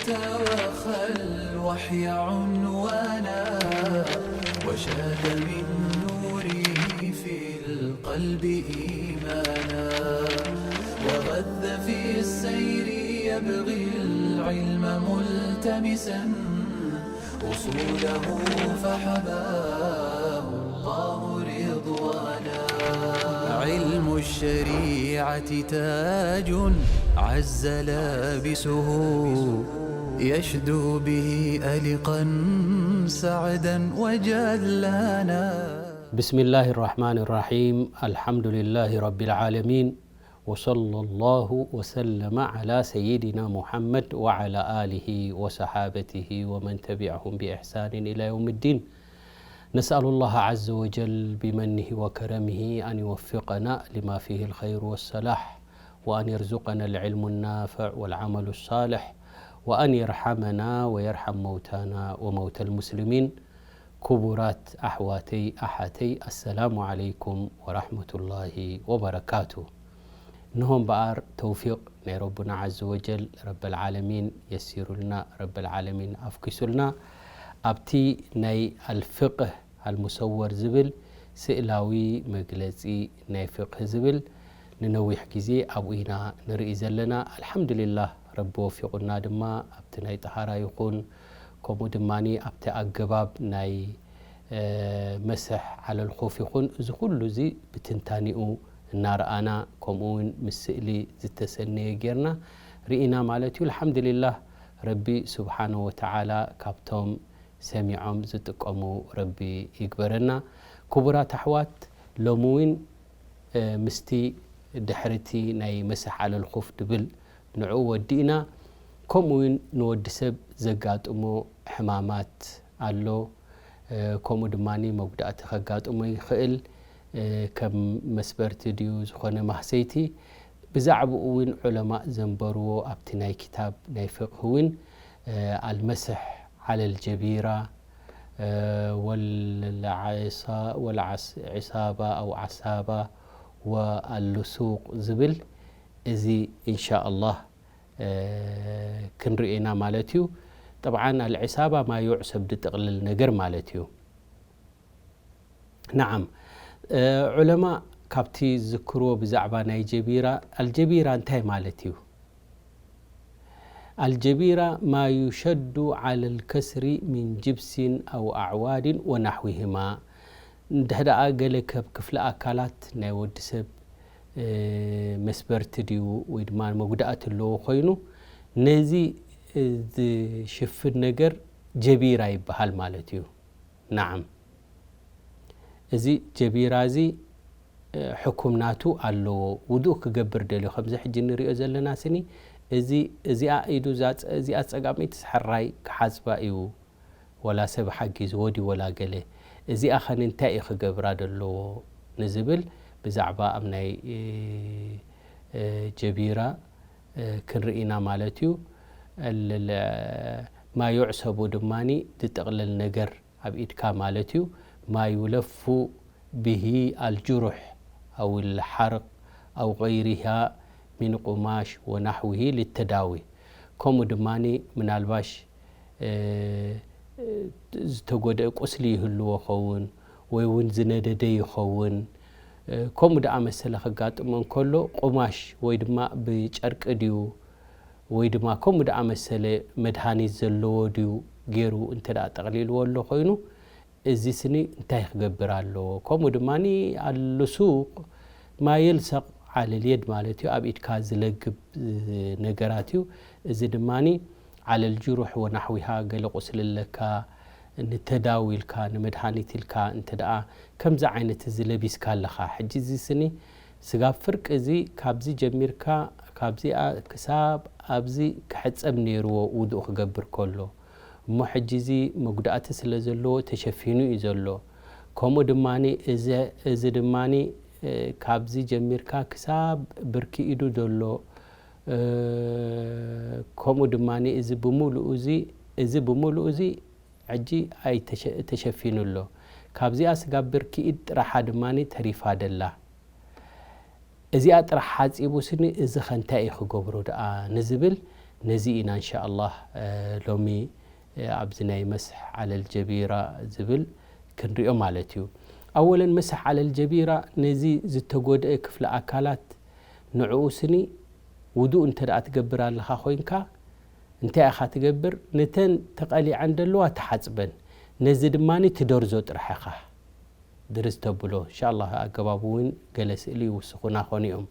توخى الوحي عنوانا، وشاد من نوره في القلب إيمانا، وغذ في السير يبغي العلم ملتمسا، أصوله فحباه الله رضوانا. علم الشريعة تاج عز لابسه، يشدو به ألقا سعدا وجلانا. بسم الله الرحمن الرحيم. الحمد لله رب العالمين. وصلى الله وسلم على سيدنا محمد وعلى آله وصحابته ومن تبعهم بإحسان إلى يوم الدين. نسأل الله عز وجل بمنه وكرمه أن يوفقنا لما فيه الخير والصلاح، وأن يرزقنا العلم النافع والعمل الصالح، وأن يرحمنا ويرحم موتانا وموتى المسلمين. ክቡራት ኣሕዋተይ ኣሓተይ፣ ኣሰላሙ ዓለይኩም ወራሕመቱላሂ ወበረካቱ። እንሆ እምበኣር ተውፊቕ ናይ ረቡና ዓዘ ወጀል፣ ረበል ዓለሚን የሲሩልና፣ ረበል ዓለሚን ኣፍኪሱልና። ኣብቲ ናይ ኣልፍቅህ ኣልሙሰወር ዝብል ስእላዊ መግለጺ ናይ ፍቅህ ዝብል ንነዊሕ ግዜ ኣብኡ ኢና ንርኢ ዘለና። ኣልሓምዱሊላህ፣ ረቢ ወፊቑና ድማ ኣብቲ ናይ ጠሃራ ይኹን፣ ከምኡ ድማ ኣብቲ ኣገባብ ናይ፣ እ፣ መስሕ ዓለል ኹፍ ይኹን፣ እዚ ኩሉ እዚ ብትንታኒኡ እናረኣና፣ ከምኡ እውን ምስ ስእሊ ዝተሰነየ ጌርና ርኢና ማለት እዩ። ኣልሓምዱሊላህ፣ ረቢ ስብሓነ ወተዓላ ካብቶም ሰሚዖም ዝጥቀሙ ረቢ ይግበረና። ክቡራት ኣሕዋት፣ ሎሚ እውን፣ እ፣ ምስቲ ድሕርቲ ናይ መስሕ ዓለል ኹፍ ድብል ንዕኡ ወዲእና፣ ከምኡ እውን ንወዲ ሰብ ዘጋጥሞ ሕማማት ኣሎ፣ እ፣ ከምኡ ድማ መጉዳእቲ ከጋጥሞ ይኽእል፣ እ፣ ከም መስበርቲ ድዩ ዝኾነ ማህሰይቲ፣ ብዛዕባኡ እውን ዑለማእ ዘንበርዎ ኣብቲ ናይ ክታብ ናይ ፍቅህ እውን፣ እ፣ ኣልመስሕ ዓለል ጀቢራ፣ እ፣ ወልዓሳ-፣ ወልዓስ-፣ ዒሳባ ኣው ዓሳባ ወኣልሱቅ ዝብል፣ እዚ ኢንሻ ኣላህ፣ እ፣ ክንርኢ ኢና ማለት እዩ። ጠብዓን ኣልዒሳባ ማ ዩዕሰብ ድጥቕልል ነገር ማለት እዩ። ነዓም፣ እ፣ ዑለማ ካብቲ ዝዝክርዎ ብዛዕባ ናይ ጀቢራ፣ ኣልጀቢራ እንታይ ማለት እዩ? ኣልጀቢራ ማ ዩሸዱ ዓለል ከስሪ ሚን ጅብሲን ኣው ኣዕዋድን ወናሕዊህማ። እንድሕር ደኣ ገለ ከብ ክፍለ ኣካላት ናይ ወዲ ሰብ፣ እ፣ መስበርቲ ድዩ ወይ ድማ መጉዳእቲ ኣለዎ ኮይኑ፣ ነዚ ዝሽፍን ነገር ጀቢራ ይበሃል ማለት እዩ። ነዓም። እዚ ጀቢራ እዚ፣ እ፣ ሕኩም ናቱ ኣለዎ። ውዱእ ክገብር ደልዩ፣ ከምዚ ሕጂ ንሪኦ ዘለና ስኒ፣ እዚ፣ እዚኣ ኢዱ፣ እዛ ጸ-፣ እዚኣ ጸጋመይቲ ሕራይ ክሓጽባ እዩ፣ ወላ ሰብ ሓጊዝዎ ድዩ ወላ ገለ፣ እዚኣ ኸ ንምንታይ እዩ ክገብራ ደለዎ ንዝብል ብዛዕባ ኣብ ናይ፣ እ፣ እ፣ ጀቢራ፣ እ፣ ክንርኢ ኢና ማለት እዩ። እል-፣ ል-፣ ማ ዩዕሰቡ ድማኒ ዝጥቕልል ነገር ኣብ ኢድካ ማለት እዩ። ማ ዩለፉ ብሂ ኣልጅሩሕ ኣው ልሓርቅ ኣው ገይሪሃ ሚን ቁማሽ ወናሕዊሂ ልተዳዊ። ከምኡ ድማኒ ምናልባሽ፣ እ፣ ዝተጎድአ ቁስሊ ይህልዎ ኸውን ወይ እውን ዝነደደ ይኸውን። እ፣ ከምኡ ደኣ መሰለ ከጋጥሞ እንከሎ ቁማሽ ወይ ድማ ብጨርቂ ድዩ ወይ ድማ ከምኡ ደኣ መሰለ መድሃኒት ዘለዎ ድዩ ገይሩ እንተ ደኣ ጠቕሊልዎ ኣሎ ኮይኑ፣ እዚ ስኒ እንታይ ክገብር ኣለዎ? ከምኡ ድማ ኣልሱቅ ማ የልሰቅ ዓለል የድ ማለት እዩ፣ ኣብ ኢድካ ዝለግብ፣ እ፣ ነገራት እዩ። እዚ ድማ ዓለል ጅሩሕ ወናሕዊሃ፣ ገለ ቁስሊ ኣለካ፣ ንተዳዊ ኢልካ፣ ንመድሃኒት ኢልካ እንተ ደኣ ከምዚ ዓይነት እዚ ለቢስካ ኣለኻ፣ ሕጂ እዚ ስኒ ስጋብ ፍርቂ እዚ ካብዚ ጀሚርካ ካብዚኣ ክሳብ ኣብዚ ክሕጸብ ነይርዎ ውዱእ ክገብር ከሎ። እሞ ሕጂ እዚ መጉዳእቲ ስለ ዘለዎ ተሸፊኑ እዩ ዘሎ። ከምኡ ድማኒ እዚ፣ እዚ ድማኒ፣ እ፣ ካብዚ ጀሚርካ ክሳብ ብርኪ ኢዱ ዘሎ፣ እ፣ ከምኡ ድማኒ እዚ ብምሉኡ እዚ፣ እዚ ብምሉኡ እዚ ሕጂ ኣይተሸ-፣ ተሸፊኑ ኣሎ። ካብዚኣ ስጋብ ብርኪ ኢድ ጥራሓ ድማኒ ተሪፋ ደላ። እዚኣ ጥራሕ ሓጺቡ ስኒ፣ እዚ ኸ እንታይ እዩ ክገብሮ ደኣ ንዝብል፣ ነዚ ኢና እንሻ ኣላህ ሎሚ ኣብዚ ናይ መስሕ ዓለል ጀቢራ ዝብል ክንሪኦ ማለት እዩ። ኣወለን መስሕ ዓለል ጀቢራ ነዚ ዝተጎድአ ክፍለ ኣካላት ንዕኡ ስኒ ውዱእ እንተ ደኣ ትገብር ኣለኻ ኮይንካ እንታይ ኢኻ ትገብር? ነተን ተቐሊዐን ደለዋ ትሓጽበን። ነዚ ድማ ትደርዞ ጥራሕ ኢኻ ድርዝ ተብሎ። እንሻ ኣላህ ኣገባቡ እውን ገለ ስእሊ ይውስኹና ኾኑ እዮም።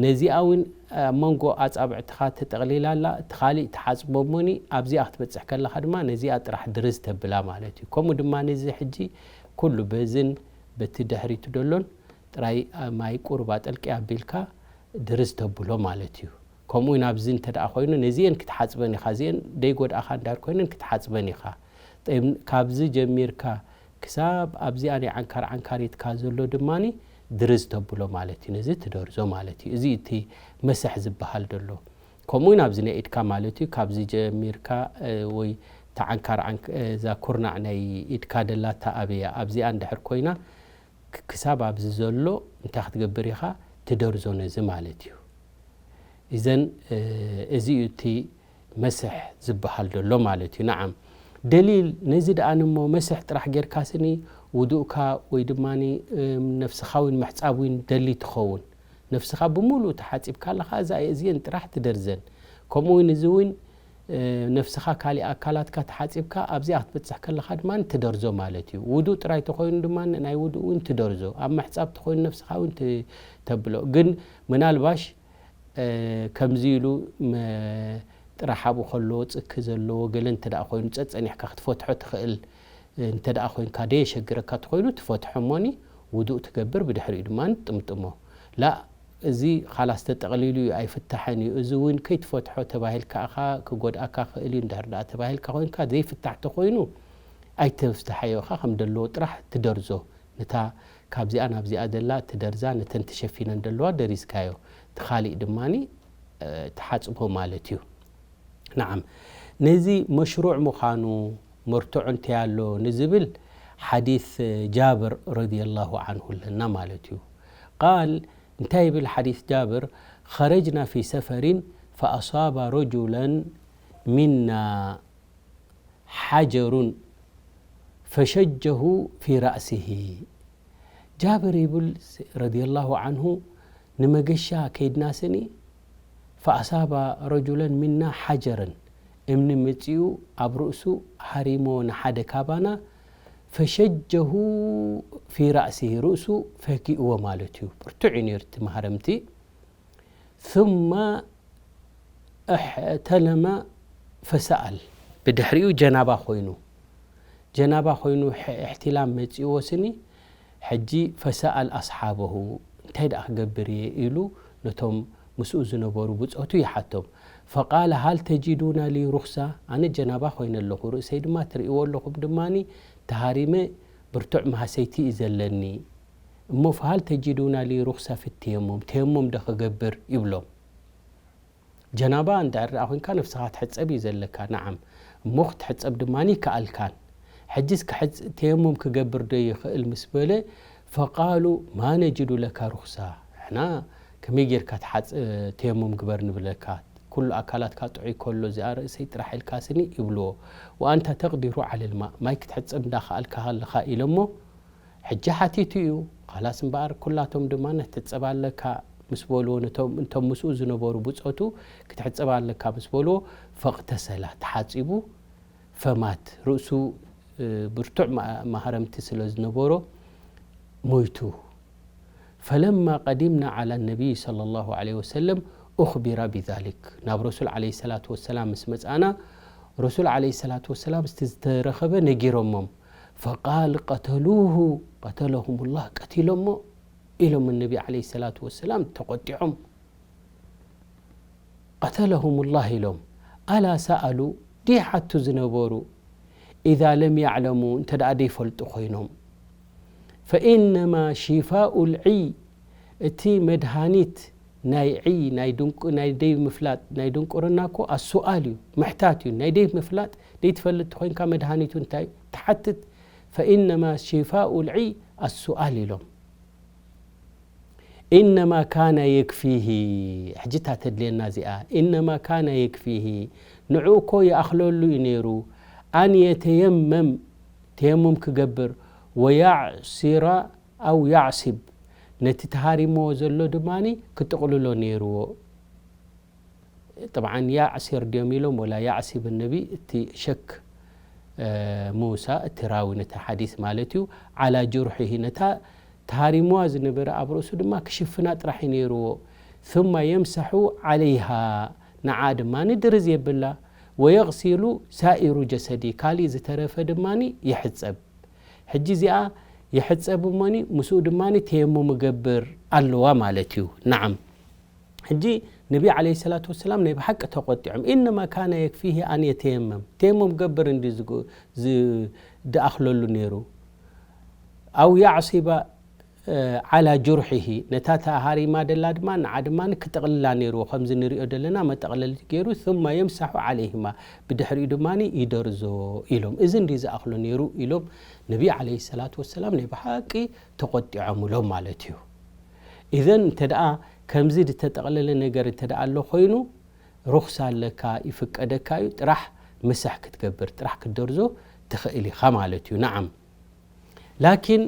ነዚኣ እውን ኣብ መንጎ ኣጻብዕትኻ ተጠቕሊላ ኣላ፣ እቲ ኻሊእ ትሓጽቦ እሞኒ ኣብዚኣ ክትበጽሕ ከለኻ ድማ ነዚኣ ጥራሕ ድርዝ ተብላ ማለት እዩ። ከምኡ ድማ ነዚ ሕጂ ኩሉ በዝን በቲ ድሕሪቱ ደሎን ጥራይ ማይ ቁሩብ ኣጠልቂ ኣቢልካ ድርዝ ተብሎ ማለት እዩ። ከምኡ እውን ኣብዚ እንተ ደኣ ኮይኑ ነዚአን ክትሓጽበን ኢኻ፣ እዚአን ደይጎድኣኻ እንዳር ኮይነን ክትሓጽበን ኢኻ። ጠይብ፣ ካብዚ ጀሚርካ ክሳብ ኣብዚኣ ናይ ዓንካር ዓንካሪትካ ዘሎ ድማ ድርዝ ተብሎ ማለት እዩ። ነዚ ትደርዞ ማለት እዩ። እዚ እቲ መስሕ ዝበሃል ዘሎ። ከምኡ እውን ኣብዚ ናይ ኢድካ ማለት እዩ። ካብዚ ጀሚርካ ወይ ተዓንካር እዛ ኩርናዕ ናይ ኢድካ ደላታ ኣበያ ኣብዚኣ እንድሕር ኮይና ክሳብ ኣብዚ ዘሎ እንታይ ክትገብር ኢኻ? ትደርዞ ነዚ ማለት እዩ። እዘን እዚ እዩ እቲ መስሕ ዝበሃል ዘሎ ማለት እዩ። ነዓም ደሊል ነዚ ደኣ ንሞ መስሕ ጥራሕ ጌርካ ስኒ ውዱእካ ወይ ድማ ነፍስኻ እውን ምሕጻብ እውን ደሊ ትኸውን። ነፍስኻ ብምሉእ ተሓጺብካ ኣለኻ እዛ እዚአን ጥራሕ ትደርዘን። ከምኡ እውን እዚ እውን ነፍስኻ ካሊእ ኣካላትካ ተሓጺብካ ኣብዚኣ ክትበጽሕ ከለኻ ድማ ትደርዞ ማለት እዩ። ውዱእ ጥራይ ተኾይኑ ድማ ናይ ውዱእ እውን ትደርዞ። ኣብ ምሕጻብ ተኾይኑ ነፍስኻ እውን ተብሎ። ግን ምናልባሽ ከምዚ ኢሉ ጥራሕ ኣብኡ ከሎ ጽኪ ዘለዎ ገለ እንተ ደኣ ኮይኑ ጸጸኒሕካ ክትፈትሖ ትኽእል እንተ ደኣ ኮይንካ ደየሸግረካ ተኾይኑ ትፈትሖ እሞኒ ውዱእ ትገብር ብድሕሪኡ ድማ ጥምጥሞ። ላ እዚ ኻላስ ተጠቕሊሉ እዩ ኣይፍታሕን እዩ። እዚ እውን ከይትፈትሖ ተባሂልካ ኢኻ ክጎድኣካ ክእል እዩ። እንድሕር ደኣ ተባሂልካ ኮይንካ ዘይፍታሕ ተኾይኑ ኣይተፍትሓዮ ኢኻ ከም ደለዎ ጥራሕ ትደርዞ። ነታ ካብዚኣ ናብዚኣ ዘላ ትደርዛ ነተን ተሸፊነን ዘለዋ ደሪዝካዮ። እቲ ኻሊእ ድማ ትሓጽቦ ማለት እዩ። ነዓም ነዚ መሽሩዕ ምዃኑ መርትዖ እንታይ ኣሎ ንዝብል ሓዲስ ጃብር ረዲየላሁ ዓንሁ ኣለና ማለት እዩ። ቃል እንታይ ይብል ሓዲስ ጃብር? خرجنا في سفر فأصاب رجلا منا حجر فشجه في رأسه. ጃብር ይብል ረዲየላሁ ዓንሁ ንመገሻ ከይድና ስኒ فأصاب رجلا منا حجرا እምኒ መጺኡ ኣብ ርእሱ ሃሪሞ ንሓደ ካባና فشجه في رأسه ርእሱ ፈጊእዎ ማለት እዩ። ብርቱዕ እዩ ነይሩ እቲ ማህረምቲ። ثم احتلم فسأل ብድሕሪኡ ጀናባ ኮይኑ ጀናባ ኮይኑ እሕትላም መጺእዎ ስኒ ሕጂ فسأل أصحابه እንታይ ደኣ ክገብር እየ ኢሉ ነቶም ምስኡ ዝነበሩ ብጾቱ ይሓቶም። فقال هل تجدون لي رخصة ኣነ ጀናባ ኮይነ ኣለኹ ርእሰይ ድማ ትርእይዎ ኣለኹም ድማ ተሃሪመ ብርቱዕ ማህሰይቲ እዩ ዘለኒ እሞ فهل تجدون لي رخصة في التيمم ተየሙም ዶ ክገብር ይብሎም። ጀናባ እንድሕር ደኣ ኮይንካ ነፍስኻ ትሕጸብ እዩ ዘለካ። ነዓም እሞ ክትሕጸብ ድማ ይከኣልካን። ሕጅስ ክሕጽ ተየሙም ክገብር ዶ ይኽእል ምስ በለ فقالوا ما نجد لك رخصة ንሕና ከመይ ጌርካ ተሓጽ ተየሙም ግበር ንብለካ ኩሉ ኣካላትካ ጥዑይ ከሎ እዚኣ ርእሰይ ጥራሕ ኢልካ ስኒ ይብልዎ وأنت تقدر على الماء ማይ ክትሕጸብ እንዳኸኣልካ ኣለኻ ኢሎሞ ሕጂ ሓቲቱ እዩ። ኻላስ እምበኣር ኩላቶም ድማ ክትሕጸብ ኣለካ ምስ በልዎ ነቶም እንቶም ምስኡ ዝነበሩ ብጾቱ ክትሕጸብ ኣለካ ምስ በልዎ ፈቕተሰላ ተሓጺቡ ፈማት ርእሱ ብርቱዕ ማህረምቲ ስለ ዝነበሮ ሞይቱ። فلما قدمنا على النبي صلى الله عليه وسلم أخبر بذلك ናብ ረሱል عليه الصلاة والسلام ምስ መጻና ረሱል عليه الصلاة والسلام ስቲ ዝተረኸበ ነጊሮሞም فقال قتلوه قتلهم الله ቀቲሎሞ ኢሎም ነቢ عليه الصلاة والسلام ተቆጢዖም قتلهم الله ኢሎም ألا سألوا ድይሓቱ ዝነበሩ إذا لم يعلموا እንተ ደኣ ደይፈልጡ ኮይኖም فإنما شفاء العي እቲ መድሃኒት ናይ ዕይ ናይ ድንቁ ናይ ደይ ምፍላጥ ናይ ድንቁርና እኮ ኣሱኣል እዩ ምሕታት እዩ ናይ ደይ ምፍላጥ ደይ ትፈልጥ ኮይንካ መድሃኒቱ እንታይ ትሓትት فإنما شفاء العي السؤال ኢሎም إنما كان يكفيه، ሕጂ እታ ተድልየና እዚኣ፣ إنما كان يكفيه፣ ንዕኡ እኮ ይኣኽለሉ እዩ ነይሩ፣ أن يتيمم፣ ተየሙም ክገብር፣ ويعصر أو يعصب፣ ነቲ ተሃሪምዎ ዘሎ ድማ ክጥቕልሎ ነይርዎ። طبعا يعصر ድዮም ኢሎም ወላ يعصب النبي፣ እቲ ሸክ ሙሳ፣ እቲ ራዊ ነቲ ሓዲስ ማለት እዩ፣ على جرحه፣ ነታ ተሃሪምዋ ዝነበረ ኣብ ርእሱ ድማ ክሽፍና ጥራሕ እዩ ነይርዎ። ثم يمسح عليها፣ ንዓ ድማ ድርዝ የብላ። ويغسل سائر جسده، ካሊእ ዝተረፈ ድማ ይሕጸብ። ሕጂ እዚኣ ይሕጸብ እሞኒ ምስኡ ድማ ተየሙም ገብር ኣለዋ ማለት እዩ። نعم። ሕጂ ነቢ ዓለይሂ ሰላቱ ወሰላም ናይ ብሓቂ ተቖጢዖም። إنما كان يكفيه أن يتيمم، ተየሙም ገብር እንዲ ዝግ-፣ ዝ-፣ ድኣኽለሉ ነይሩ። أو يعصب على جرحه፣ ነታ ተሃሪማ ደላ ድማ ንዓ ድማ ክጥቕልላ ነይርዎ። ከምዚ ንሪኦ ዘለና መጠቕለሊ ገይሩ ثم يمسح عليهما፣ ብድሕሪኡ ድማ ይደርዞ ኢሎም። እዚ እንዲ ዝኣኽሎ ነይሩ ኢሎም ነቢ ዓለይሂ ሰላቱ ወሰላም ናይ ብሓቂ ተቖጢዖምሎም ማለት እዩ። ኢዘን እንተ ደኣ ከምዚ ዝተጠቕለለ ነገር እንተ ደኣ ኣሎ ኮይኑ ሩኽሳ ኣለካ፣ ይፍቀደካ እዩ። ጥራሕ ምሳሕ ክትገብር፣ ጥራሕ ክትደርዞ ትኽእል ኢኻ ማለት እዩ። نعم. لكن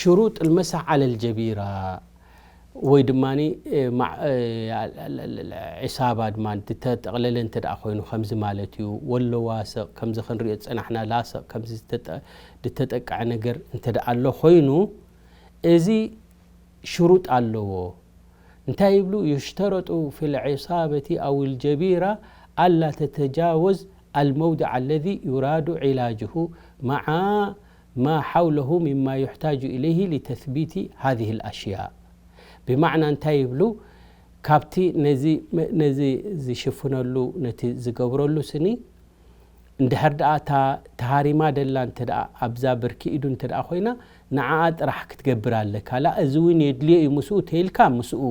شروط المسح على الجبيرة ወይ ድማ ዒሳባ ድማ ዝተጠቕለለ እንተ ደኣ ኮይኑ ከምዚ ማለት እዩ። ወሎ ዋስቕ ከምዚ ክንሪኦ ዝጸናሕና ላስቕ ከምዚ ዝተጠ-፣ ዝተጠቅዐ ነገር እንተ ደኣ ኣሎ ኮይኑ እዚ ሽሩጥ ኣለዎ። እንታይ ይብሉ? يشترط في العصابة أو الجبيرة ألا تتجاوز الموضع الذي يراد علاجه مع ما حوله مما يحتاج إليه لتثبيت هذه الأشياء. ብማዕና እንታይ ይብሉ? ካብቲ ነዚ፣ ነዚ ዝሽፍነሉ፣ ነቲ ዝገብረሉ ስኒ፣ እንድሕር ደኣ እታ ተሃሪማ ደላ እንተ ደኣ ኣብዛ ብርኪ ኢዱ እንተ ደኣ ኮይና፣ ንዓኣ ጥራሕ ክትገብር ኣለካ። ላ፣ እዚ እውን የድልዮ እዩ ምስኡ ተይልካ፣ ምስኡ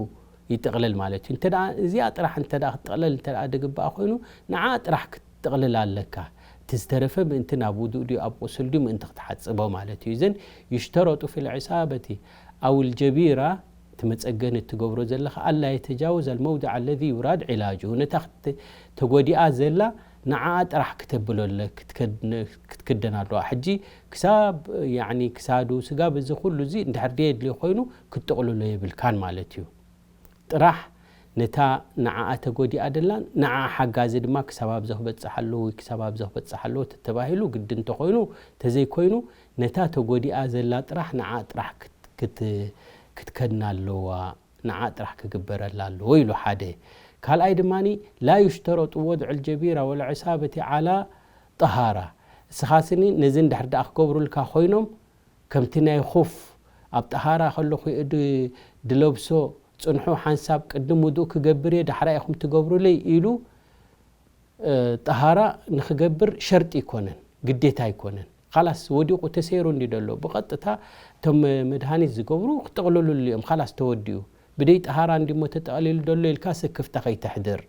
ይጥቕለል ማለት እዩ። እንተ ደኣ እዚኣ ጥራሕ እንተ ደኣ ክትጥቕለል እንተ ደኣ ድግብኣ ኮይኑ፣ ንዓኣ ጥራሕ ክትጥቕልል ኣለካ። እቲ ዝተረፈ ምእንቲ ናብ ውዱእ ድዩ ኣብ ቁስል ድዩ ምእንቲ ክትሓጽቦ ማለት እዩ። እዘን يشترط في العصابة أو الجبيرة እቲ መጸገኒ እትገብሮ ዘለኻ ألا يتجاوز الموضع الذي يراد علاجه ነታ ክት-፣ ተጎዲኣ ዘላ ንዓኣ ጥራሕ ክተብሎ ኣለ-፣ ክትከድ-፣ ክትክደን ኣለዋ። ሕጂ ክሳብ፣ ያዕኒ ክሳዱ፣ ስጋብ እዚ ኩሉ እዚ እንድሕር ደየድልዮ ኮይኑ ክትጥቕልሎ የብልካን ማለት እዩ። ጥራሕ ነታ ንዓኣ ተጎዲኣ ደላ ንዓኣ ሓጋዚ ድማ ክሳብ ኣብዚ ክበጽሕ ኣለዎ ወይ ክሳብ ኣብዚ ክበጽሕ ኣለዎ ተተባሂሉ ግዲ እንተኾይኑ፣ ተዘይኮይኑ ነታ ተጎዲኣ ዘላ ጥራሕ ንዓኣ ጥራሕ ክት-፣ ክት-፣ ክትከድና ኣለዋ። ንዓ ጥራሕ ክግበረላ ኣለዎ ኢሉ ሓደ። ካልኣይ ድማ لا يشترط وضع الجبيرة والعصابة على طهارة። እስኻ ስኒ ነዚ እንድሕር ደኣ ክገብሩልካ ኮይኖም ከምቲ ናይ ኹፍ ኣብ ጠሃራ ከለኹ እየ ድ-፣ ድለብሶ ጽንሑ ሓንሳብ ቅድም ውዱእ ክገብር እየ ዳሕራ ኢኹም ትገብሩለይ ኢሉ እ፣ ጠሃራ ንኽገብር ሸርጢ ኣይኮነን፣ ግዴታ ኣይኮነን። ካላስ ወዲቑ ተሰይሩ እንዲ ደሎ ብቐጥታ እቶም መድሃኒት ዝገብሩ ክጥቕልሉሉ እዮም። ካላስ ተወዲኡ። ብደይ ጠሃራ እንዲሞ ተጠቕሊሉ ደሎ ኢልካ ስክፍታ ከይተሕድር።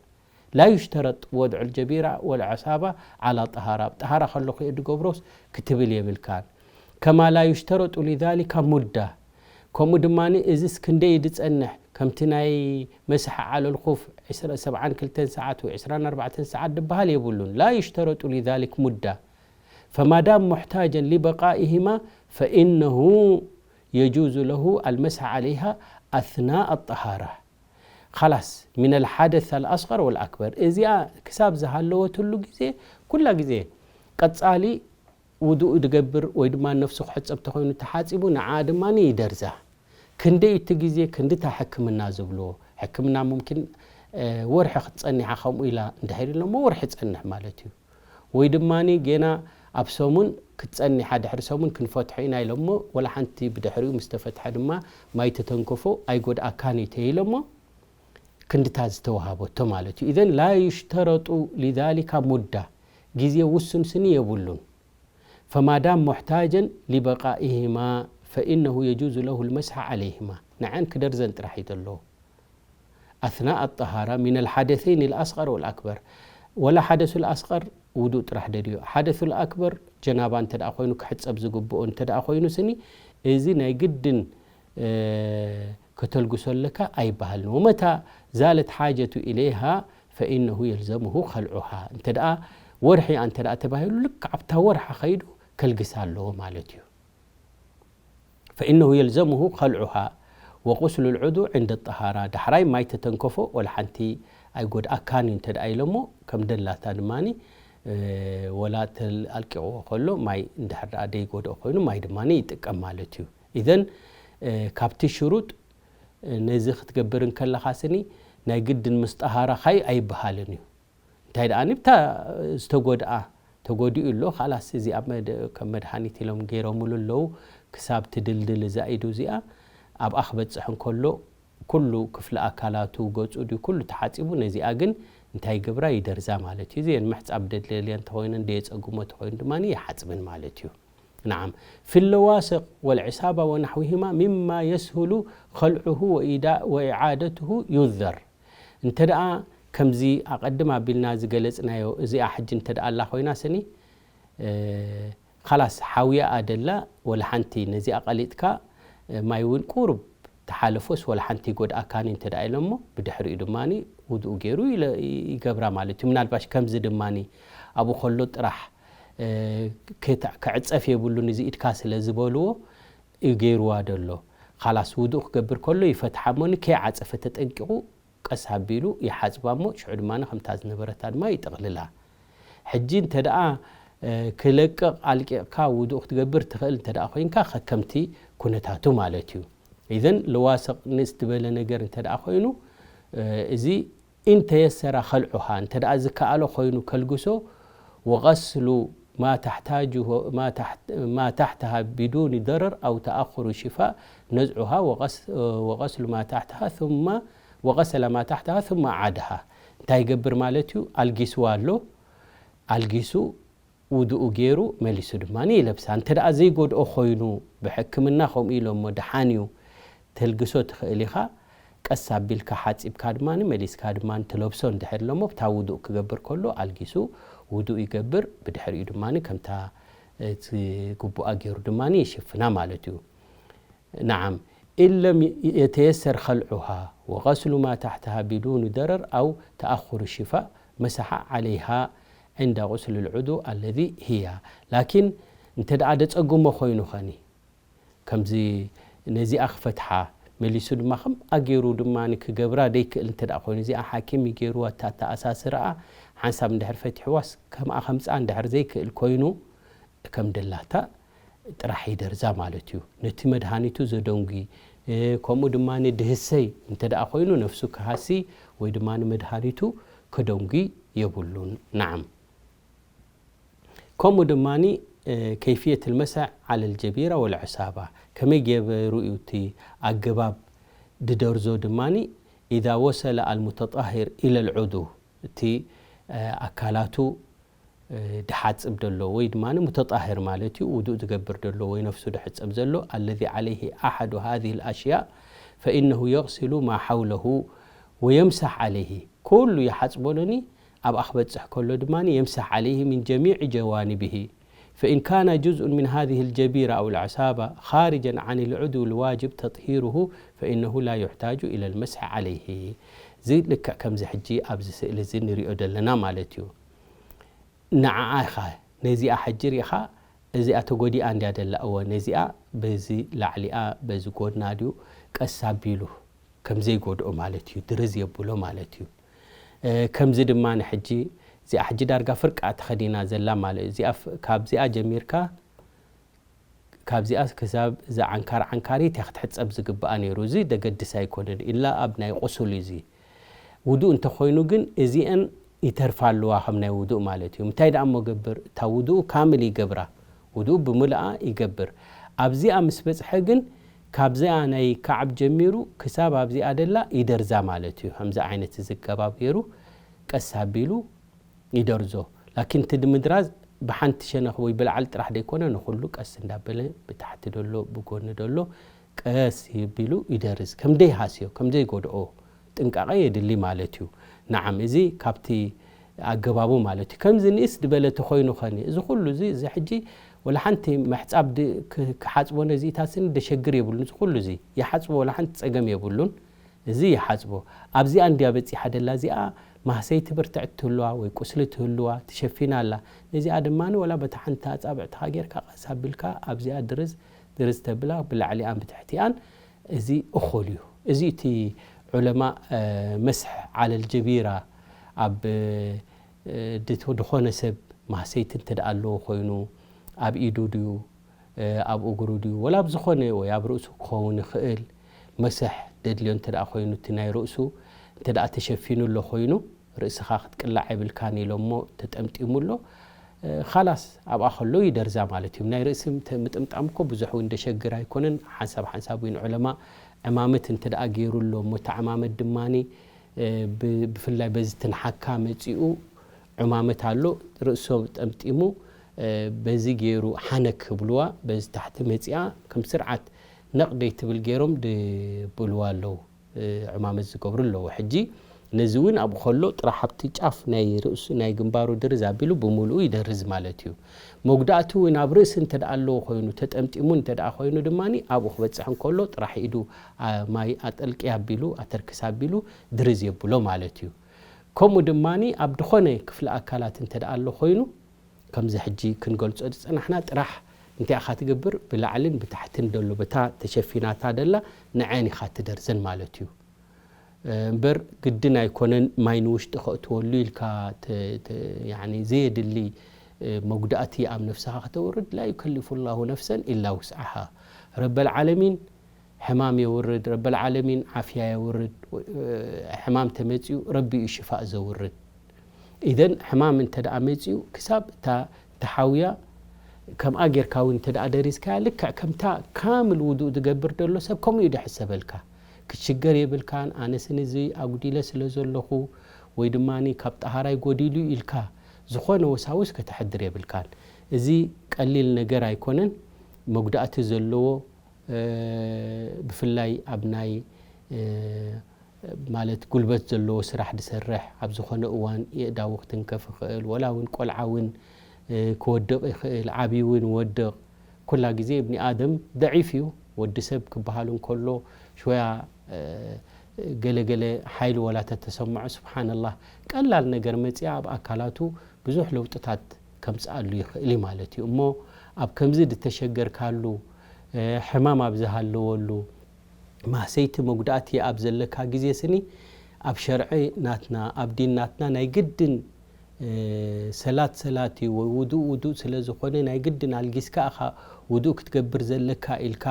لا يشترط وضع الجبيرة والعصابة على طهارة። ኣብ ጠሃራ ከለኹ እየ ድገብሮስ ክትብል የብልካን። كما لا يشترط لذلك مدة። ከምኡ ድማ እዚስ ክንደይ ድጸንሕ፣ ከምቲ ናይ መስሐ ዓለል ኹፍ ዕስራ፣ ሰብዓን ክልተን ሰዓት ወይ ዕስራን ኣርባዕተን ሰዓት ድበሃል የብሉን። لا يشترط لذلك مدة. فما دام محتاجا لبقائهما فإنه يجوز له المسح عليها أثناء الطهارة. خلاص، من الحدث الأصغر والأكبر። እዚኣ ክሳብ ዝሃለወትሉ ግዜ፣ ኩላ ግዜ ቀጻሊ ውዱእ ድገብር ወይ ድማ ነፍሱ ክሕጸብ ተኾይኑ ተሓጺቡ፣ ንዓ ድማ ይደርዛ። ክንደይ እቲ ግዜ፣ ክንድታ ሕክምና ዝብልዎ። ሕክምና ሙምኪን፣ እ፣ ወርሒ ክትጸኒሓ ከምኡ ኢላ እንድሕር ኢሎሞ፣ ወርሒ ጸንሕ ማለት እዩ። ወይ ድማ ጌና ኣብ ሰሙን ክትጸኒሓ፣ ድሕሪ ሰሙን ክንፈትሖ ኢና ኢሎሞ፣ ወላ ሓንቲ ብድሕሪኡ ምስ ተፈትሐ ድማ ማይ ተተንከፎ ኣይጎድኣካን እዩ ተይሎሞ፣ ክንድታ ዝተዋሃበቶ ማለት እዩ። إذن لا يشترط لذلك مدة፣ ግዜ ውሱን ስኒ የብሉን። فما دام محتاجا لبقائهما فإنه يجوز له المسح عليهما። ንዐን ክደርዘን ጥራሕ እዩ ዘለዎ። أثناء الطهارة من الحدثين الأصغر والأكبر. ولا حدث الأصغر ውዱእ ጥራሕ ደልዮ። حدث الأكبر ጀናባ እንተ ደኣ ኮይኑ ክሕጸብ ዝግብኦ እንተ ደኣ ኮይኑ ስኒ፣ እዚ ናይ ግድን፣ እ፣ ከተልግሶ ኣለካ ኣይበሃልን። ወመታ ዛለት ሓጀቱ ኢለይሃ ፈኢነሁ የልዘሙሁ ከልዑሃ። እንተ ደኣ ወርሒ እያ እንተ ደኣ ተባሂሉ፣ ልክዕ ኣብታ ወርሓ ከይዱ ከልግሳ ኣለዎ ማለት እዩ። ፈኢነሁ የልዘሙሁ ከልዑሃ ወቁስሉ ልዑዱ ዕንደ ጠሃራ። ዳሕራይ ማይ ተተንከፎ ወላ ሓንቲ ኣይጎድኣካን እዩ እንተ ደኣ ኢሎሞ፣ ከም ደላታ ድማ ወላ ተል ኣልቂቕዎ ከሎ ማይ እንድሕር ደኣ ደይጎድኦ ኮይኑ ማይ ድማ ይጥቀም ማለት እዩ። ኢዘን ካብቲ ሽሩጥ ነዚ ክትገብር እንከለኻ ስኒ ናይ ግድን ምስ ጠሃራኻይ ኣይበሃልን እዩ። እንታይ ደኣ ንብታ ዝተጎድኣ ተጎዲኡ ኣሎ፣ ካላስ እዚ ኣብ መድ- ከም መድሃኒት ኢሎም ገይሮምሉ ኣለዉ። ክሳብ ትድልድል እዛ ኢዱ እዚኣ ኣብኣ ክበጽሕ እንከሎ ኩሉ ክፍለ ኣካላቱ፣ ገጹ ድዩ ኩሉ ተሓጺቡ፣ ነዚኣ ግን እንታይ ይገብራ? ይደርዛ ማለት እዩ። እዚአን ምሕጻብ ደድልየን እንተኾይነን፣ ደየጸግሞ እንተኾይኑ ድማ ይሓጽብን ማለት እዩ። نعم، في اللواصق والعصابة ونحوهما مما يسهل خلعه وإيدا- وإعادته ينذر. እንተ ደኣ ከምዚ ኣቐድም ኣቢልና ዝገለጽናዮ እዚኣ ሕጂ እንተ ደኣ ኣላ ኮይና ስኒ፣ እ፣ ኻላስ ሓውያ ደላ ወላ ሓንቲ ነዚኣ ቀሊጥካ፣ እ፣ ማይ እውን ቁሩብ ተሓለፎስ ወላ ሓንቲ ይጎድኣካኒ እንተ ደኣ ኢሎሞ ብድሕሪኡ ድማ ውድኡ ገይሩ ይለ- ይገብራ ማለት እዩ። ምናልባሽ ከምዚ ድማ ኣብኡ ከሎ ጥራሕ፣ እ፣ ከይተ- ክዕጸፍ የብሉን እዚ ኢድካ ስለ ዝበልዎ እዩ ገይርዋ ደሎ። ኻላስ ውዱእ ክገብር ከሎ ይፈትሓ እሞኒ ከይዓጸፈ ተጠንቂቑ ቀስ ኣቢሉ ይሓጽባ እሞ ሽዑ ድማ ከምታ ዝነበረታ ድማ ይጥቕልላ። ሕጂ እንተ ደኣ፣ እ፣ ክለቅቕ ኣልቂቕካ ውዱእ ክትገብር ትኽእል እንተ ደኣ ኮይንካ ከከምቲ ኩነታቱ ማለት እዩ። ኢዘን ለዋስቕ ንእስ ዝበለ ነገር እንተ ደኣ ኮይኑ፣ እ፣ እዚ ኢን ተየሰረ ኸልዑሃ፣ እንተ ደኣ ዝከኣሎ ኮይኑ ከልግሶ፣ ወቐስሉ ማ ተሕታጅሁ- ማ ታሕት- ማ ታሕተሃ ቢዱኒ ደረር ኣው ተኣኹሩ ሽፋእ ነዝዑሃ ወቐስ- ወቐስሉ ማ ታሕተሃ ثم- ወቐሰለ ማ ታሕተሃ ثم ኣዓደሃ። እንታይ ይገብር ማለት እዩ? ኣልጊስዋ ኣሎ። ኣልጊሱ ውድኡ ገይሩ መሊሱ ድማ ይለብሳ። እንተ ደኣ ዘይጎድኦ ኮይኑ ብሕክምና ከምኡ ኢሎሞ ደሓን እዩ፣ ተልግሶ ትኽእል ኢኻ። ቀስ ኣቢልካ ሓጺብካ ድማ መሊስካ ድማ ትለብሶ እንድሕር ኢሎሞ ብታ ውዱእ ክገብር ከሎ ኣልጊሱ ውዱእ ይገብር። ብድሕሪኡ ድማ ከምታ እቲ ግቡኣ ገይሩ ድማ ይሽፍና ማለት እዩ። نعم، إن لم يتيسر خلعها وغسل ما تحتها بدون ضرر أو تأخر الشفاء مسح عليها عند غسل العضو الذي هي. ላኪን እንተ ደኣ ደጸግሞ ኮይኑ ኸኒ ከምዚ ነዚኣ ክፈትሓ መሊሱ ድማ ከም ኣገይሩ ድማ ክገብራ ደይክእል እንተ ደኣ ኮይኑ እዚኣ ሓኪም ይገይርዋ እታ ኣተኣሳስርኣ ሓንሳብ እንድሕር ፈቲሕዋስ ከምኣ ከምጽኣ እንድሕር ዘይክእል ኮይኑ ከም ደላታ ጥራሕ ይደርዛ ማለት እዩ። ነቲ መድሃኒቱ ዘደንጉ፣ እ፣ ከምኡ ድማ ድህሰይ እንተ ደኣ ኮይኑ ነፍሱ ክሃሲ ወይ ድማ መድሃኒቱ ከደንጉ የብሉን። ናዓም። ከምኡ ድማ፣ እ፣ ከይፍየት ልመሳዕ ዓለ ልጀቢራ ወልዕሳባ ከመይ ገበሩ እዩ እቲ ኣገባብ ድደርዞ ድማ ኢዛ ወሰለ ኣልሙተጣሂር ኢለ ልዑዱ እቲ፣ እ፣ ኣካላቱ ድሓጽብ ደሎ ወይ ድማ ሙተጣህር ማለት እዩ፣ ውዱእ ዝገብር ደሎ ወይ ነፍሱ ድሕጸብ ዘሎ፣ الذي عليه أحد هذه الأشياء فإنه يغسل ما حوله ويمسح عليه። ኩሉ ይሓጽቦ ሎኒ ኣብኣ ክበጽሕ ከሎ ድማ يمسح عليه من جميع جوانبه، فإن كان جزء من هذه الجبيرة أو العصابة خارجا عن العضو الواجب تطهيره فإنه لا يحتاج إلى المسح عليه። እዚ ልክዕ ከምዚ ሕጂ ኣብዚ ስእሊ እዚ ንሪኦ ዘለና ማለት እዩ። ንዓኣ ኢኻ ነዚኣ ሕጂ ሪኢኻ፣ እዚኣ ተጎዲኣ እንድያ ደላ። እወ፣ ነዚኣ በዚ ላዕሊኣ በዚ ጎድና ድዩ ቀስ ኣቢሉ ከም ዘይጎድኦ ማለት እዩ፣ ድርዝ የብሎ ማለት እዩ። እ፣ ከምዚ ድማ ንሕጂ እዚኣ ሕጂ ዳርጋ ፍርቃ ተኸዲና ዘላ ማለት እዩ። እዚኣ ፍ-፣ ካብዚኣ ጀሚርካ ካብዚኣ ክሳብ እዛ ዓንካር ዓንካሪት እያ ክትሕጸብ ዝግብኣ ነይሩ። እዚ ደገድስ ኣይኮነን፣ ኢላ ኣብ ናይ ቁሱል እዩ እዚ። ውዱእ እንተኾይኑ ግን እዚአን ይተርፋ ኣለዋ ከም ናይ ውዱእ ማለት እዩ። እንታይ ደኣ እሞ ገብር? እታ ውዱእ ካምል ይገብራ። ውዱእ ብምልኣ ይገብር። ኣብዚኣ ምስ በጽሐ ግን ካብዚኣ ናይ ከዓብ ጀሚሩ ክሳብ ኣብዚኣ ደላ ይደርዛ ማለት እዩ። ከምዚ ዓይነት እዚ ገባብ ገይሩ ቀስ ኣቢሉ ይደርዞ። ላኪን እቲ ድምድራዝ ብሓንቲ ሸነኽ ወይ ብላዕሊ ጥራሕ ደይኮነ፣ ንኹሉ ቀስ እንዳበለ ብታሕቲ ደሎ፣ ብጎኒ ደሎ ቀስ ይቢሉ ይደርዝ። ከም ደይሃስዮ፣ ከም ዘይጎድኦ ጥንቃቐ የድሊ ማለት እዩ። ነዓም፣ እዚ ካብቲ፣ ኣገባቡ ማለት እዩ። ከምዚ ንእስ ዝበለ ተኾይኑ ኸኒ፣ እዚ ኩሉ እዚ፣ እዚ ሕጂ ወላ ሓንቲ ምሕጻብ ድ-፣ ክ-፣ ክሓጽቦ ነዚእታትን ደሸግር የብሉን። እዚ ኩሉ እዚ ይሓጽቦ ወላ ሓንቲ ጸገም የብሉን። እዚ ይሓጽቦ። ኣብዚኣ እንድያ በጺሓ ደላ፣ እዚኣ ማህሰይቲ ብርትዕቲ ትህልዋ ወይ ቁስሊ ትህልዋ፣ ትሸፊና ኣላ። ነዚኣ ድማ ወላ በታ ሓንቲ ኣጻብዕትኻ ጌርካ ቀስ ኣቢልካ ኣብዚኣ ድርዝ፣ ድርዝ ተብላ ብላዕሊኣን ብትሕቲኣን፣ እዚ እኹል እዩ። እዚ እቲ ዑለማ፣ እ፣ መስሕ ዓለል ጀቢራ ኣብ፣ እ፣ ድት-፣ ድኾነ ሰብ ማህሰይቲ እንተ ደኣ ኣለዎ ኮይኑ፣ ኣብ ኢዱ ድዩ፣ እ፣ ኣብ እግሩ ድዩ፣ ወላ ኣብ ዝኾነ ወይ ኣብ ርእሱ ክኸውን ይኽእል፣ መስሕ ደድልዮ እንተ ደኣ ኮይኑ፣ እቲ ናይ ርእሱ እንተ ደኣ ተሸፊኑ ኣሎ ኮይኑ፣ ርእስኻ ክትቅላዕ የብልካን ኢሎሞ ተጠምጢሙ ኣሎ። እ፣ ኻላስ ኣብኣ ከሎ ይደርዛ ማለት እዩ። ናይ ርእሲ ምት-፣ ምጥምጣም እኮ ብዙሕ እውን ደሸግር ኣይኮነን። ሓንሳብ ሓንሳብ እውን ዑለማ ዕማመት እንተ ደኣ ገይሩ ኣሎ እሞ፣ እታ ዕማመት ድማኒ፣ እ፣ ብ-፣ ብፍላይ በዚ ትንሓካ መጺኡ ዕማመት ኣሎ፣ ርእሶ ጠምጢሙ፣ እ፣ በዚ ገይሩ ሓነክ ክብልዋ፣ በዚ ታሕቲ መጺኣ ከም ስርዓት ነቕ ደይትብል ገይሮም ድብልዋ ኣለዉ። እ፣ ዕማመት ዝገብሩ ኣለዉ። ሕጂ ነዚ እውን ኣብኡ ከሎ ጥራሕ ኣብቲ ጫፍ ናይ ርእሱ፣ ናይ ግንባሩ ድርዝ ኣቢሉ ብምሉኡ ይደርዝ ማለት እዩ። መጉዳእቲ እውን ኣብ ርእሲ እንተ ደኣ ኣለዎ ኮይኑ፣ ተጠምጢሙ እንተ ደኣ ኮይኑ ድማኒ ኣብኡ ክበጽሕ እንከሎ ጥራሕ ኢዱ፣ ኣ፣ ማይ ኣጠልቂ ኣቢሉ፣ ኣተርክስ ኣቢሉ ድርዝ የብሎ ማለት እዩ። ከምኡ ድማኒ ኣብ ድኾነ ክፍሊ ኣካላት እንተ ደኣ ኣሎ ኮይኑ፣ ከምዚ ሕጂ ክንገልጾ ዝጸናሕና ጥራሕ እንታይ ኢኻ ትገብር? ብላዕልን ብታሕትን ደሎ በታ ተሸፊናታ ደላ ንዐን ኢኻ ትደርዘን ማለት እዩ። እ፣ እምበር ግድን ኣይኮነን ማይ ንውሽጢ ከእትወሉ ኢልካ ተ-፣ ተ-፣ ያኒ ዘየድሊ፣ እ፣ መጉዳእቲ ኣብ ነፍስኻ ከተውርድ። ላ ዩከሊፉ ላሁ ነፍሰን ኢላ ውስዓሃ። ረበል ዓለሚን ሕማም የውርድ፣ ረበል ዓለሚን ዓፍያ የውርድ። እ፣ ሕማም ተመጺኡ ረቢ እዩ ሽፋእ ዘውርድ። ኢዘን ሕማም እንተ ደኣ መጺኡ ክሳብ እታ ተሓውያ ከምኣ ጌርካ እውን እንተ ደኣ ደሪዝካያ፣ ልክዕ ከምታ ካምል ውዱእ ዝገብር ዘሎ ሰብ ከምኡ እዩ ድሕሰበልካ። ክትሽገር የብልካን። ኣነስ ንዚ ኣጉዲለ ስለ ዘለኹ ወይ ድማ ካብ ጠሃራይ ጎዲሉ ኢልካ ዝኾነ ወሳውስ ከተሕድር የብልካን። እዚ ቀሊል ነገር ኣይኮነን። መጉዳእቲ ዘለዎ፣ እ፣ ብፍላይ ኣብ ናይ፣ እ፣ ማለት ጉልበት ዘለዎ ስራሕ ድሰርሕ፣ ኣብ ዝኾነ እዋን የእዳዉ ክትንከፍ ይኽእል፣ ወላ እውን ቆልዓ እውን፣ እ፣ ክወድቕ ይኽእል፣ ዓብዪ እውን ይወድቕ። ኩላ ግዜ እብኒ ኣደም ደዒፍ እዩ። ወዲ ሰብ ክበሃል እንከሎ ሽወያ፣ እ፣ ገለ ገለ ሓይሊ ወላ ተተሰምዖ፣ ስብሓንላህ፣ ቀላል ነገር መጺኣ ኣብ ኣካላቱ ብዙሕ ለውጥታት ከምጽኣሉ ይኽእል እዩ ማለት እዩ። እሞ ኣብ ከምዚ ድተሸገርካሉ፣ እ፣ ሕማም ኣብ ዝሃለወሉ፣ ማህሰይቲ መጉዳእቲ ኣብ ዘለካ ግዜ ስኒ፣ ኣብ ሸርዒ ናትና፣ ኣብ ዲን ናትና ናይ ግድን፣ እ፣ ሰላት ሰላት እዩ ወይ ውዱእ ውዱእ ስለ ዝኾነ፣ ናይ ግድን ኣልጊስካ ኢኻ ውዱእ ክትገብር ዘለካ ኢልካ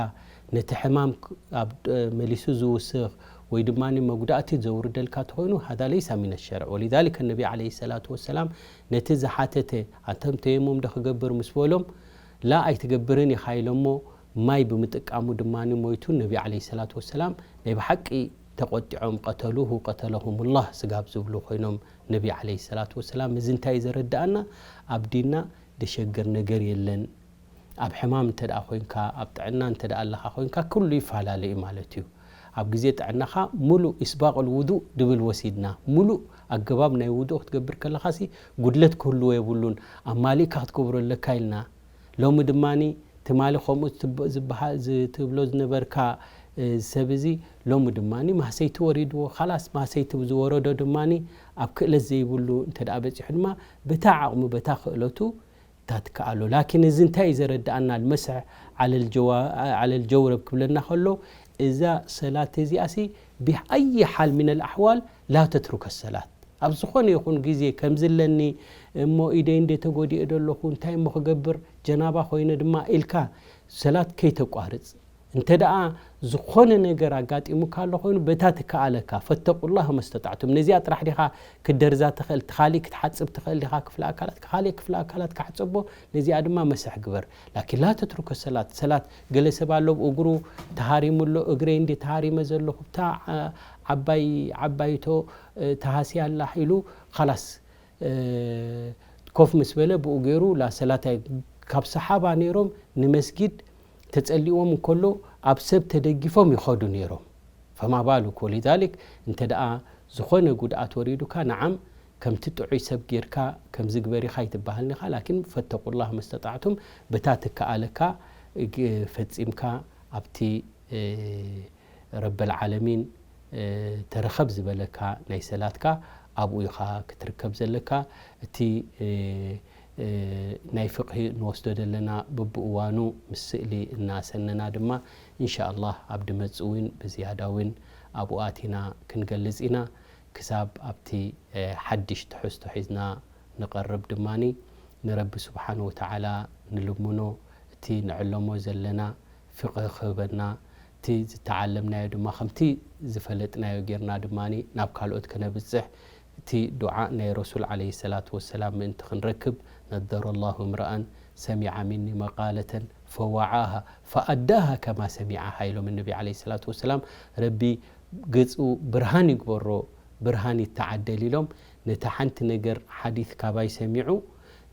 ነቲ ሕማም ክ-፣ ኣብ፣ እ፣ መሊሱ ዝውስኽ ወይ ድማ መጉዳእቲ ዘውርደልካ ተኾይኑ፣ ሃዛ ለይሳ ሚነ ሸርዕ። ወሊዛሊከ ነቢ ዓለይሂ ሰላቱ ወሰላም ነቲ ዝሓተተ፣ ኣንተም ተየሙም ዶ ክገብር ምስ በሎም፣ ላ ኣይትገብርን ኢኻ ኢሎሞ፣ ማይ ብምጥቃሙ ድማ ሞይቱ። ነቢ ዓለይሂ ሰላቱ ወሰላም ናይ ብሓቂ ተቖጢዖም፣ ቀተሉሁ ቀተለሁሙላህ ስጋብ ዝብሉ ኮይኖም ነቢ ዓለይሂ ሰላቱ ወሰላም። እዚ እንታይ እዩ ዘረድኣና? ኣብ ዲንና ደሸግር ነገር የለን። ኣብ ሕማም እንተ ደኣ ኮይንካ፣ ኣብ ጥዕና እንተ ደኣ ኣለኻ ኮይንካ፣ ኩሉ ይፈላለ እዩ ማለት እዩ። ኣብ ግዜ ጥዕናኻ ሙሉእ ኢስባቕል ውዱእ ድብል ወሲድና፣ ሙሉእ ኣገባብ ናይ ውዱእ ክትገብር ከለኻሲ ጉድለት ክህልዎ የብሉን፣ ኣማሊእካ ክትገብሮ ኣለካ ኢልና። ሎሚ ድማኒ ትማሊ ከምኡ ትብ-፣ ዝበሃ-፣ ዝ-፣ ትብሎ ዝነበርካ፣ እ፣ ሰብ እዚ ሎሚ ድማኒ ማህሰይቲ ወሪድዎ። ኻላስ ማህሰይቲ ዝወረዶ ድማኒ ኣብ ክእለት ዘይብሉ እንተ ደኣ በጺሑ ድማ በታ ዓቕሙ በታ ክእለቱ እታ ትከኣሎ። ላኪን እዚ እንታይ እዩ ዘረድኣና? ልመስሕ ዓለል ጀዋ-፣ ዓለል ጀውረብ ክብለና ከሎ፣ እዛ ሰላት እዚኣሲ ብኣይ ሓል ሚነል ኣሕዋል ላ ተትሩከ ሰላት። ኣብ ዝኾነ ይኹን ግዜ ከምዚ ኣለኒ እሞ ኢደይ እንደ ተጎዲኤ ደለኹ እንታይ እሞ ክገብር፣ ጀናባ ኮይነ ድማ ኢልካ ሰላት ከይተቋርጽ። እንተ ደኣ ዝኾነ ነገር ኣጋጢሙካ ኣሎ ኮይኑ በታ ትከኣለካ፣ ፈተቁላህ መስተጣዕቱም። ነዚኣ ጥራሕ ዲኻ ክትደርዛ ትኽእል? እቲ ካሊእ ክትሓጽብ ትኽእል ዲኻ? ክፍለ ኣካላት፣ ካሊእ ክፍለ ኣካላት ካሕጽቦ፣ ነዚኣ ድማ መስሕ ግበር። ላኪን ላ ተትሩከ ሰላት፣ ሰላት ገለ ሰብ ኣሎ ብእግሩ ተሃሪሙ ኣሎ፣ እግረይ እንደ ተሃሪመ ዘለኹ፣ ብታ ዓ-፣ ዓባይ፣ ዓባይቶ፣ እ፣ ተሃስያ ኣላ ኢሉ፣ ኻላስ፣ እ፣ ኮፍ ምስ በለ ብኡ ገይሩ ላ ሰላት ኣይ-፣ ካብ ሰሓባ ነይሮም ንመስጊድ ተጸሊዎም እንከሎ ኣብ ሰብ ተደጊፎም ይኸዱ ነይሮም። ፈማ ባሉክ ወሊዛሊክ እንተ ደኣ ዝኾነ ጉድኣት ወሪዱካ፣ ነዓም ከምቲ ጥዑይ ሰብ ጌርካ ከምዚ ግበር ኢኻ ኣይትበሃልን ኢኻ። ላኪን ፈተቁላህ መስተጣዕቱም፣ በታ ትከኣለካ ግ-፣ ፈጺምካ ኣብቲ፣ እ፣ ረበል ዓለሚን፣ እ፣ ተረኸብ ዝበለካ ናይ ሰላትካ ኣብኡ ኢኻ ክትርከብ ዘለካ። እቲ፣ እ፣ እ፣ ናይ ፍቕሂ ንወስዶ ዘለና በብእዋኑ ምስ ስእሊ እናሰነና ድማ፣ ኢንሻኣላህ ኣብ ድመጽእ እውን ብዝያዳ እውን ኣብኡ ኣቲና ክንገልጽ ኢና። ክሳብ ኣብቲ፣ እ፣ ሓድሽ ትሕዝቶ ሒዝና ንቐርብ ድማኒ፣ ንረቢ ስብሓን ወተዓላ ንልምኖ፣ እቲ ንዕለሞ ዘለና ፍቕህ ክህበና፣ እቲ ዝተዓለምናዮ ድማ ከምቲ ዝፈለጥናዮ ጌርና ድማኒ ናብ ካልኦት ከነብጽሕ፣ እቲ ዱዓ ናይ ረሱል ዓለይሂ ሰላቱ ወሰላም ምእንቲ ክንረክብ፣ ነደረ ላሁ እምረኣን ሰሚዐ ሚኒ መቃለተን ፈወዓሃ ፈኣዳሃ ከማ ሰሚዐሃ ኢሎም ነቢ ዓለይሂ ሰላቱ ወሰላም። ረቢ ገጹ ብርሃን ይግበሮ፣ ብርሃን ይተዓደል ኢሎም። ነታ ሓንቲ ነገር ሓዲት ካባይ ሰሚዑ፣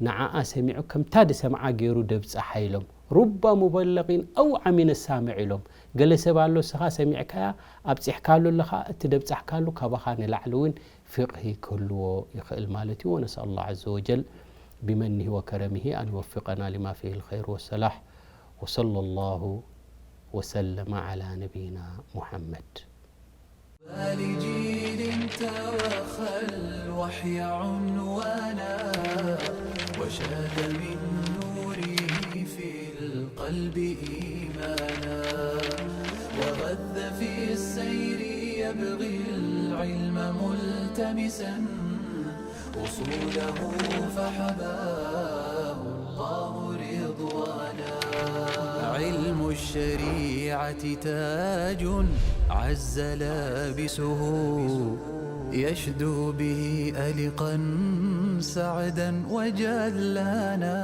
ንዓኣ ሰሚዑ ከምታ ድሰምዓ ገይሩ ደብጽሓ ኢሎም። ሩባ ሙበለቒን ኣውዓ ሚነ ሳምዕ ኢሎም። ገለ ሰብ ኣሎ፣ እስኻ ሰሚዕካያ ኣብጺሕካሉ ኣለኻ፣ እቲ ደብጻሕካሉ ካባኻ ንላዕሊ እውን ፍቕሂ ክህልዎ ይኽእል ማለት እዩ። ወነስኣል ላህ ዐዘ ወጀል ቢመኒሂ ወከረሚሂ ኣን ይወፊቀና ሊማ ፊሂ ልኸይር ወሰላሕ። ወሰለ ላሁ ወሰለመ ዐላ ነቢይና ሙሐመድ። لجيل توخى الوحي عنوانا، وشاد من نوره في القلب إيمانا، وغذ في السير يبغي العلم ملتمسا، أصوله فحباه الله رضوانا. علم الشريعة تاج عز لابسه، يشدو به ألقا سعدا وجلانا.